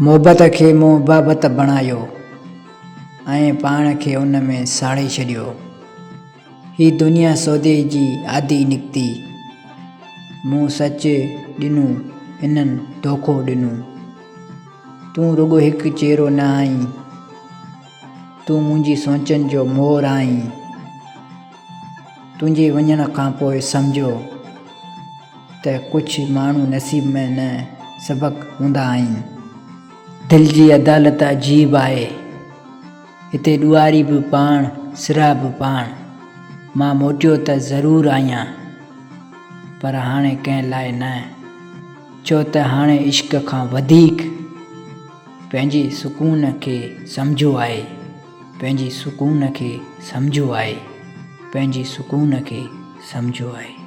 محبت کي مون عبابت بڻايو ۽ پاڻ کي ان ۾ ساڙي ڇڏيو. هي دنيا سودي جي عادي نڪتي. مون سچ ڏنو، هنن دوکو ڏنو. تون رڳو هڪ چهرو نه آهين، تون منهنجي سوچن جو مور آهين. تنهنجي وڃڻ کان پوء سمجهيو ته ڪجهه ماڻهو نصيب ۾ نه سبق هوندا آهن. دل جي عدالت عجيب آهي. هتي ڏوهاري به پاڻ سرها به پاڻ. مان موٽيو ته ضرور آهيان پر هاڻي ڪنهن لاء نه. ڇو ته هاڻي عشق کان وڌيڪ پنهنجي سڪون کي سمجهيو آهي. پنهنجي سڪون کي سمجهيو آهي. پنهنجي سڪون کي سمجهيو آهي.